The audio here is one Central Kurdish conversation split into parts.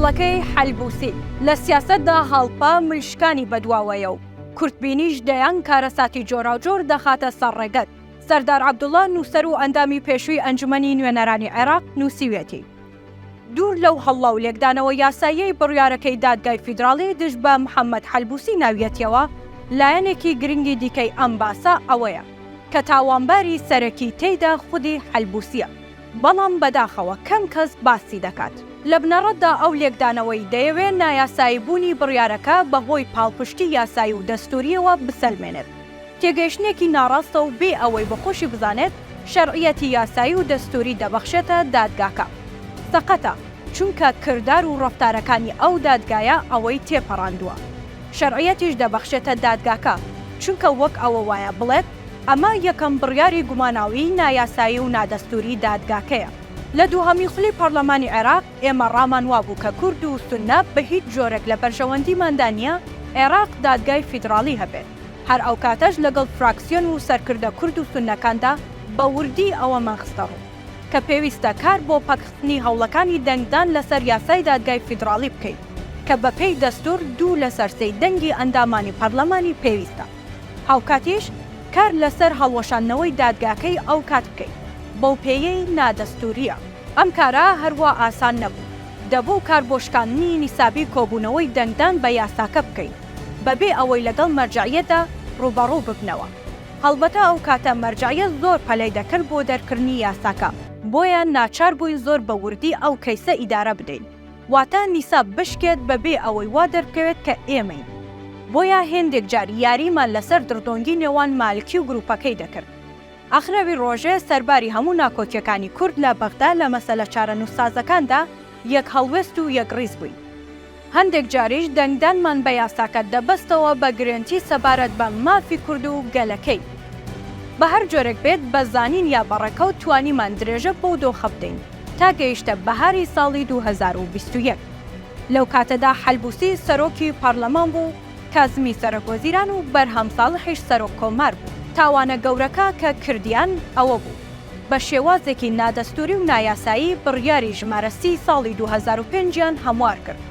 هەڵەکەی حەلبوسی، لە سیاسەتدا هەڵپە ملشکانی بەدواوەیە و کورتبینیش دەیان کارەساتی جۆراوجۆر دەخاتە سەر ڕێگەت. سەردار عەبدوڵا نووسەر و ئەندامی پێشووی ئەنجومەنی نوێنەرانی عێراق نووسیویەتی، دوور لەو هەڵە و لێکدانەوە یاساییەی بڕیارەکەی دادگای فیدراڵی دژ بە محەمەد حەلبوسی ناویەتیەوە، لایەنێکی گرنگی دیکەی ئەم باسە ئەوەیە کە تاوانباری سەرەکی تێیدا خودی حەلبوسییە، بەڵام بەداخەوە کەم کەس باسی دەکات. لە بنەڕەتدا ئەو لێکدانەوەی دەیەوێ نایاسایی بوونی بڕیارەکە بە هۆی پاڵپشتی یاسایی و دەستوورییەوە بسەلمێنێت، تێگەیشتنێکی ناڕاستە و بێ ئەوەی بە خۆشی بزانێت شەرعیەتی یاسایی و دەستووری دەبەخشێتە دادگاکە. سەقەتە، چونکە کردار و ڕەفتارەکانی ئەو دادگایە ئەوەی تێپەڕاندووە. شەرعیەتیش دەبەخشێتە دادگاکە، چونکە وەک ئەوە وایە بڵێت ئەمە یەکەم بڕیاری گوماناویی نایاسایی و نادەستووری دادگاکەیە. لە دووهەمین خولی پەڕلەمانی عێراق ئێمە ڕامان وابوو کە کورد و سوننە بە هیچ جۆرێک لە بەرژەوەندیماندا نییە عێراق دادگای فیدڕاڵی هەبێت. هەر ئەوکاتەش لەگەڵ فراکسیۆن و سەرکردە کورد و سوننەکاندا بە وردی ئەوەمان خستەڕوو کە پێویستە کار بۆ پەکخستنی هەوڵەکانی دەنگدان لەسەر یاسای دادگای فیدڕاڵی بکەین کە بەپێی دەستوور دوو لەسەر سێی دەنگی ئەندامانی پەرلەمانی پێویستە هاوکاتیش کار لەسەر هەڵوەشاندنەوەی دادگاکەی ئەوکات بکەین بەو پێیەی نادەستوورییە. ئەم کارە هەروا ئاسان نەبوو، دەبوو کار بۆ شکاندنی نیسابی کۆبوونەوەی دەنگدان بە یاساکە بکەین بەبێ ئەوەی لەگەڵ مەرجەعیەتدا ڕووبەڕوو ببنەوە. هەڵبەتە ئەو کاتە مەرجەعیەت زۆر پەلەی دەکرد بۆ دەرکردنی یاساکە، بۆیە ناچار بووین زۆر بە وردی ئەو کەیسە ئیدارە بدەین، واتە نیساب بشکێت بەبێ ئەوەی وا دەربکەوێت کە ئێمەین. بۆیە هێندێک جار یاریمان لەسەر دڕدۆنگی نێوان مالکی و گروپەکەی دەکرد. ئاخراوی ڕۆژێ سەرباری هەموو ناکۆکیەکانی کورد لە بەغدا لە مەسەلە چارەنووسسازەکاندا یەک هەڵوێست و یەک ڕیز بووین. هەندێک جاریش دەنگدانمان بە یاساکە دەبەستەوە بە گرێنتی سەبارەت بە مافی کورد و گەلەکەی. بە هەر جۆرێک بێت بە زانین یا بە ڕێکەوت توانیمان درێژە بەو دۆخە بدەین تا گەیشتە بەهاری ساڵی 2021. لەو کاتەدا حەلبوسی سەرۆکی پەڕلەمان بوو، کازمی سەرۆک وەزیران و بەرهەم ساڵحیش سەرۆک کۆمار بوو. تاوانە گەورەکە کە کردیان ئەوە بوو، بە شێوازێکی نادەستووری و نایاسایی بڕیاری ژمارە سی ساڵی 2005 یان هەموار کرد،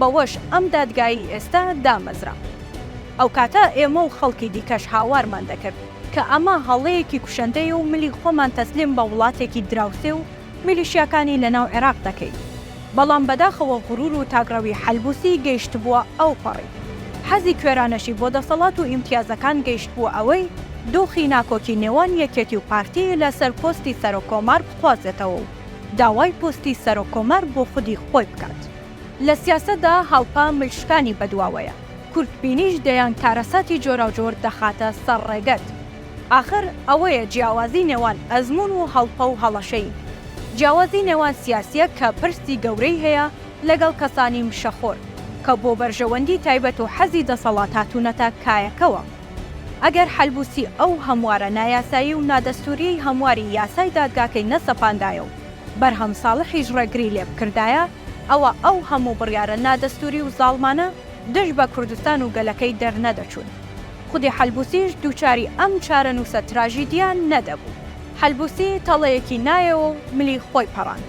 بەوەش ئەم دادگایەی ئێستا دامەزرا. ئەوکاتە ئێمە و خەڵکی دیکەش هاوارمان دەکرد کە ئەمە هەڵەیەکی کوشەندەیە و ملی خۆمان تەسلیم بە وڵاتێکی دراوسێ و میلیشیاکانی لەناو عێراق دەکەین. بەڵام بەداخەوە غرور و تاکڕەوی حەلبوسی گەیشتبووە ئەوپەڕی. حەزی کوێرانەشی بۆ دەسەڵات و ئیمتیازەکان گەیشتبووە ئەوەی دۆخی ناکۆکی نێوان یەکێتی و پارتی لەسەر پۆستی سەرۆک کۆمار بخوازێتەوە و داوای پۆستی سەرۆک کۆمار بۆ خودی خۆی بکات. لە سیاسەتدا هەڵپە ملشکانی بەدواوەیە، کورتبینیش دەیان کارەساتی جۆراوجۆر دەخاتە سەر ڕێگەت. ئاخر ئەوەیە جیاوازی نێوان ئەزموون و هەڵپە و هەڵەشەیی. جیاوازی نێوان سیاسییەک کە پرسی گەورەی هەیە لەگەڵ کەسانی مشەخۆر کە بۆ بەرژەوەندی تایبەت و حەزی دەسەڵات هاتوونەتە کایەکەوە. ئەگەر حەلبوسی ئەو هەموارە نایاسایی و نادەستوورییەی هەمواری یاسای دادگاکەی نەسەپاندایە و بەرهەم ساڵحیش ڕێگری لێ بکردایە ئەوا ئەو هەموو بڕیارە نادەستووری و زاڵمانە دژ بە کوردستان و گەلەکەی دەرنەدەچوون. خودی حەلبوسیش دووچاری ئەم چارەنووسە تراژیدییە نەدەبوو. حەلبوسی تەڵەیەکی نایەوە و ملی خۆی پەڕاند.